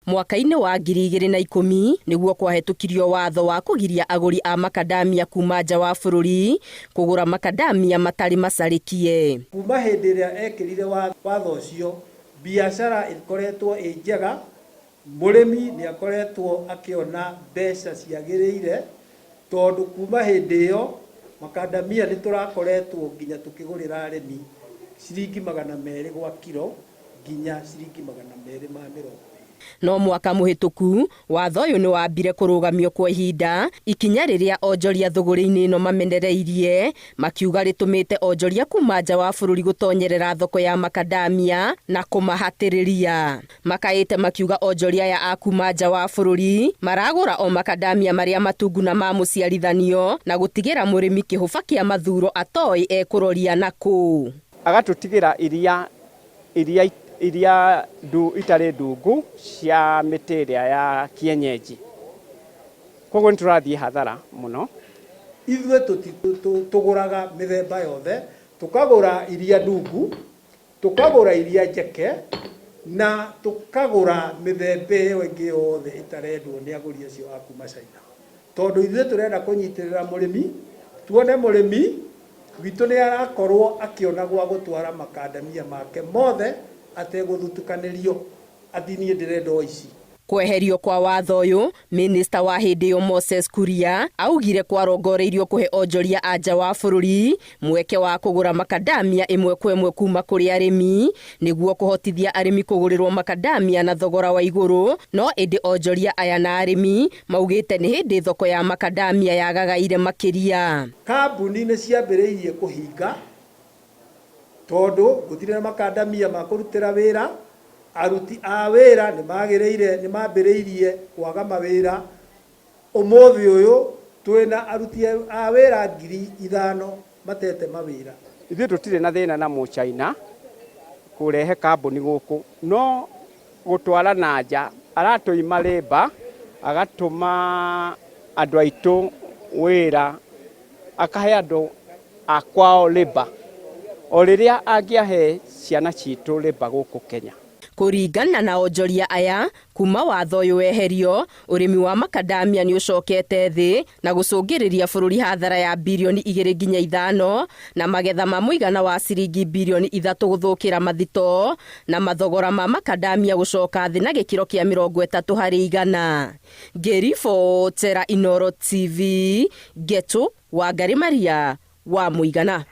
Mwaka-inĩ wa 2010 nĩguo kwahetũkirio watho wa kũgiria agũri a makadamia kuma nja wa bũrũri kũgũra makadamia matarĩ macarĩkie. Kuma hĩndĩ ĩrĩa ekĩrire watho ũcio, biacara ĩkoretwo ĩ njega, mũrĩmi nĩ akoretwo akĩona mbeca ciagĩrĩire, tondũ kuma hĩndĩ ĩyo makadamia nĩ tũrakoretwo nginya tũkĩgũrĩra arĩmi ciringi 200 gwa kiro nginya ciringi 220. No mwaka mũhĩtũku watho ũyũ nĩ wambire kũrũgamio kwa ihinda, ikinya rĩrĩa onjoria thũgũrĩ-inĩ ĩno mamenereirie makiuga rĩtũmĩte onjoria kuma nja wa bũrũri gũtonyerera thoko ya makadamia na kũmahatĩrĩria. Makaĩte makiuga onjoria aya a kuma nja wa bũrũri maragũra o makadamia marĩa matungu na ma mũciarithanio na gũtigĩra mũrĩmi kĩhũba kĩa mathuro atoĩ ekũroria nakũ. Agatũtigĩra iria iria iria ndu itarĩ ndungu cia mĩtĩ ĩrĩa ya kienyeji, koguo nĩ tũrathiĩ hathara mũno. Ithuĩ tũgũraga mĩthemba yothe, tũkagũra iria ndungu, tũkagũra iria njeke, na tũkagũra mĩthemba ĩyo ĩngĩ yothe ĩtarendwo nĩ agũri acio a kuma China, tondũ ithuĩ tũrenda kũnyitĩrĩra mũrĩmi, tuone mũrĩmi witũ nĩ arakorwo akĩona gwa gũtwara makandamia make mothe ategũthutukanĩrio ati niĩ ndĩrenda o ici. Kweherio kwa watho ũyũ, minista wa hĩndĩ ĩyo Moses Kuria augire kwarongoreirio kũhe onjoria a nja wa bũrũri mweke wa kũgũra makadamia ĩmwe kwa ĩmwe kuma kũrĩ arĩmi nĩguo kũhotithia arĩmi kũgũrĩrwo makadamia na thogora wa igũrũ. No ĩndĩ onjoria aya na arĩmi maugĩte nĩ hĩndĩ thoko ya makadamia yagagaire makĩria. Kambuni nĩ ciambĩrĩirie kũhinga tondũ gũtirĩ na makandamia ma kũrutĩra wĩra, aruti a wĩra nĩ magĩrĩire nĩ mambĩrĩirie kwaga mawĩra. Ũmũthĩ ũyũ twĩna aruti a wĩra 5,000 matete mawĩra. Ithuĩ tũtirĩ na thĩna na mũchaina kũrehe kambuni gũkũ, no gũtwara na nja aratũima labour, agatũma andũ aitũ wĩra, akahe andũ a kwao labour o rĩrĩa angĩahe ciana citũ labour gũkũ Kenya. Kũringana na onjoria aya, kuma watho ũyũ weherio, ũrĩmi wa makadamia nĩ ũcokete thĩ na gũcũngĩrĩria bũrũri hathara ya birioni 2 nginya 5 na magetha ma mũigana wa ciringi birioni 3 gũthũkĩra mathito na mathogora ma makadamia gũcoka thĩ na gĩkĩro kĩa 30%. Ngĩribotera Inooro TV, Ngetu Wangari Maria wa Mũigana.